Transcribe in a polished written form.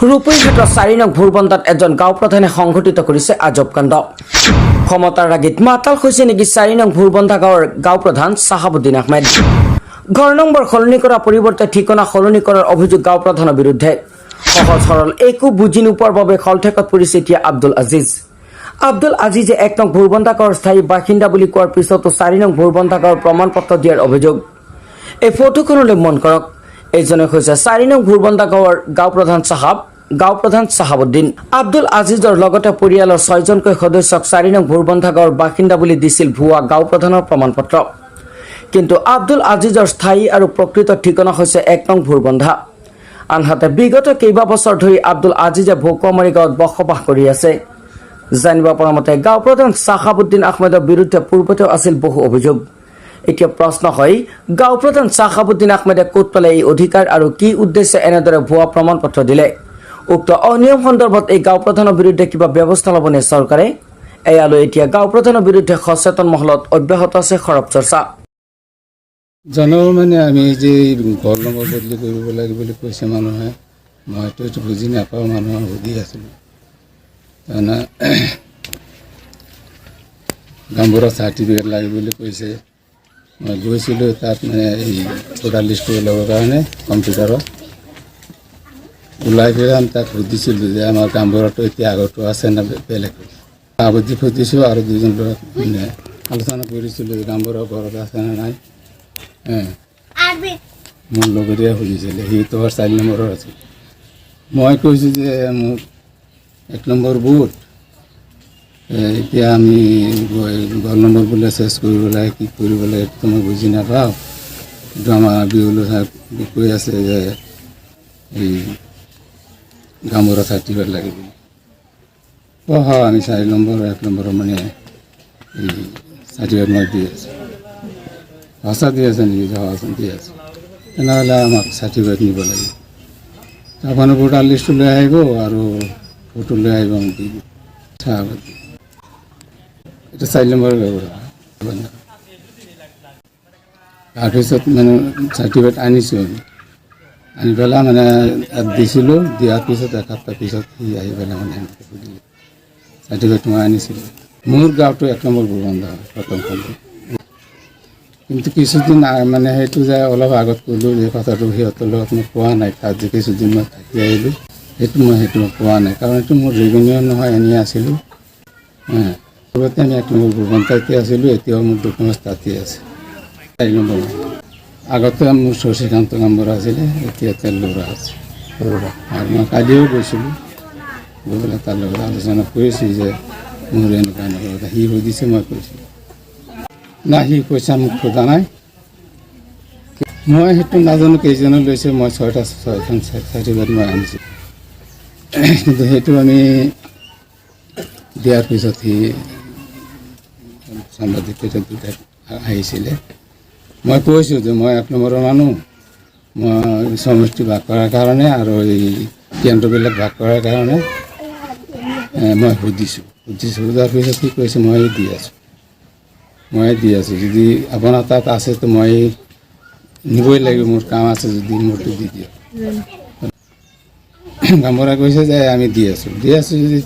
ৰূপহীহাটৰ 4 নং ভোৰবন্ধাত এজন গাঁও প্ৰধানে সংঘটিত কৰিছে আজব কাণ্ড। ক্ষমতাৰ ৰাগীত মাতাল হৈছে নেকি 4 নং ভোৰবন্ধা গাঁৱৰ গাঁও প্ৰধান চাহাবুদ্দিন আহমেদ? ঘৰ নম্বৰ সলনি কৰাৰ পৰিৱৰ্তে ঠিকনা সলনি কৰাৰ অভিযোগ গাঁও প্ৰধানৰ বিৰুদ্ধে। সহজ সৰল, একো বুজি নোপোৱাৰ বাবে শলঠেকত পৰিছে এতিয়া আব্দুল আজিজ। আব্দুল আজিজে 1 নং ভোৰবন্ধা গাঁৱৰ স্থায়ী বাসিন্দা বুলি কোৱাৰ পিছতো 4 নং ভোৰবন্ধা গাঁৱৰ প্ৰমাণ পত্ৰ দিয়াৰ অভিযোগ। এই ফটোখনলৈ মন কৰক। এইজনে হৈছে 4 নং ভোৰবন্ধা গাঁৱৰ গাঁও প্ৰধান চাহাব, গাঁও প্ৰধান চাহাবুদ্দিন। আব্দুল আজিজৰ লগতে পৰিয়ালৰ ছয়জনকৈ সদস্যক 4 নং ভোৰবন্ধা গাঁৱৰ বাসিন্দা বুলি দিছিল ভুৱা গাঁও প্ৰধানৰ প্ৰমাণ পত্ৰ। কিন্তু আব্দুল আজিজৰ স্থায়ী আৰু প্ৰকৃত ঠিকনা হৈছে 1 নং ভোৰবন্ধা। আনহাতে বিগত কেইবা বছৰ ধৰি আব্দুল আজিজে ভকুৱামাৰী গাঁৱত বসবাস কৰি আছে। জানিব পৰা মতে, গাঁও প্ৰধান চাহাবুদ্দিন আহমেদৰ বিৰুদ্ধে পূৰ্বতেও আছিল বহু অভিযোগ। এতিয়া প্ৰশ্ন হয়, গাঁও প্ৰধান চাহাবুদ্দিন আহমেদে ক'ত পালে এই অধিকাৰ আৰু কি উদ্দেশ্যে এনেদৰে ভুৱা প্ৰমাণ পত্ৰ দিলে? উক্ত অনিয়ম সন্দৰ্ভত এই গাঁও প্ৰধানৰ বিৰুদ্ধে কিবা ব্যৱস্থা ল'বনে চৰকাৰে? এয়ালৈ এতিয়া গাঁও প্ৰধানৰ বিৰুদ্ধে সচেতন মহলত অব্যাহত আছে সৰব চৰ্চা। জনাব মানে আমি যে ঘৰ নম্বৰ বদলি কৰিব লাগে বুলি কৈছে মানুহে, মইতো এইটো বুজি নাপাওঁ, মানুহক সুধি আছিলোঁ। তাৰমানে গাঁওবুঢ়া চাৰ্টিফিকেট লাগে বুলি কৈছে। মই গৈছিলোঁ তাত, মানে এই ভোটাৰ লিষ্টটো ওলাবৰ কাৰণে কম্পিউটাৰত ওলাই পেলাই আমি তাক সুধিছিলোঁ যে আমাৰ গাঁওবুঢ়াটো এতিয়া আগৰটো আছে নে বেলেগ। আগত সুধিছোঁ আৰু দুজন ল'ৰাক মানে আলোচনা কৰিছিলোঁ যে গাঁওবুঢ়া ঘৰত আছে নে নাই। মোৰ লগৰীয়াই সুধিছিলে, সি তোমাৰ 4 নম্বৰৰ আছিল। মই কৈছোঁ যে মোক 1 নম্বৰ বুথ, এতিয়া আমি গৈ ঘৰ নম্বৰ বোলে চেঞ্জ কৰিব লাগে, কি কৰিব লাগে সেইটো মই বুজি নাপাওঁ। কিন্তু আমাৰ বিউলো সাহেব কৈ আছে যে এই গাঁওবুঢ়া চাৰ্টিফিকেট লাগে বুলি। অঁ, হয়, আমি 4 নম্বৰ 1 নম্বৰৰ মানে এই চাৰ্টিফিকেট মই দি আছোঁ। সঁচা দি আছে নেকি? সঁচা দি আছোঁ। তেনেহ'লে আমাক চাৰ্টিফিকেট নিব লাগিব। আপোনাৰ ভোটাৰ লিষ্টটো লৈ আহিব আৰু ফটো লৈ আহিব, আমি দি দিম। চাহ এইটো 4 নম্বৰ ব্যৱহাৰ। তাৰপিছত মানে চাৰ্টিফিকেট আনিছোঁ আমি, আনি পেলাই মানে ইয়াত দিছিলোঁ। দিয়াৰ পিছত এসপ্তাহ পিছত সি আহি পেলাই মানে সেনেকৈ সুধিলে। চাৰ্টিফিকেট মই আনিছিলোঁ। মোৰ গাঁৱটো 1 নম্বৰ ভোৰবন্ধা হয় প্ৰথমখন। কিন্তু কিছুদিন মানে সেইটো যে অলপ আগত ক'লোঁ যে কথাটো সিহঁতৰ লগত মই কোৱা নাই। তাত যে কিছুদিন মই থাকি আহিলোঁ, সেইটো মই সেইটো কোৱা নাই, কাৰণ এইটো মোৰ ৰেভিনিউ নহয়, এনেই আছিলোঁ। আগতে আমি 1 নম্বৰ ভোৰবন্ধাতে আছিলোঁ, এতিয়াও মোৰ ডকুমেণ্টছ তাতে আছে 4 নম্বৰ। আগতে মোৰ শশীকান্ত নম্বৰ আছিলে, এতিয়া তেওঁৰ ল'ৰা আছে। আৰু মই কালিও গৈছিলোঁ, গৈ পেলাই তাৰ লগত আলোচনা কৰিছোঁ যে মোৰ এনেকুৱা এনেকুৱা কথা। সি সুধিছে, মই কৈছোঁ। না, সি পইচা মোক সোধা নাই। মই সেইটো নাজানো কেইজনে লৈছে। মই ছয়টা, ছয়খন চাৰ্টিফিকেট মই আনিছোঁ। কিন্তু সেইটো আমি দিয়াৰ পিছত সি সাংবাদিক কেইটা দুটা আহিছিলে। মই কৈছোঁ যে মই 1 নম্বৰৰ মানুহ, মই সমষ্টি ভাগ কৰাৰ কাৰণে আৰু এই কেন্দ্ৰবিলাক ভাগ কৰাৰ কাৰণে মই সুধিছোঁ। সুধিছোঁ, সোধাৰ পিছত সি কৈছে, মই দি আছোঁ, মই দি আছোঁ, যদি আপোনাৰ তাত আছে তো মই নিবই লাগিব, মোৰ কাম আছে, যদি মোৰটো দি দিয়ক। গাঁওবুঢ়া কৈছে যে আমি দি আছোঁ, দি আছোঁ যদি।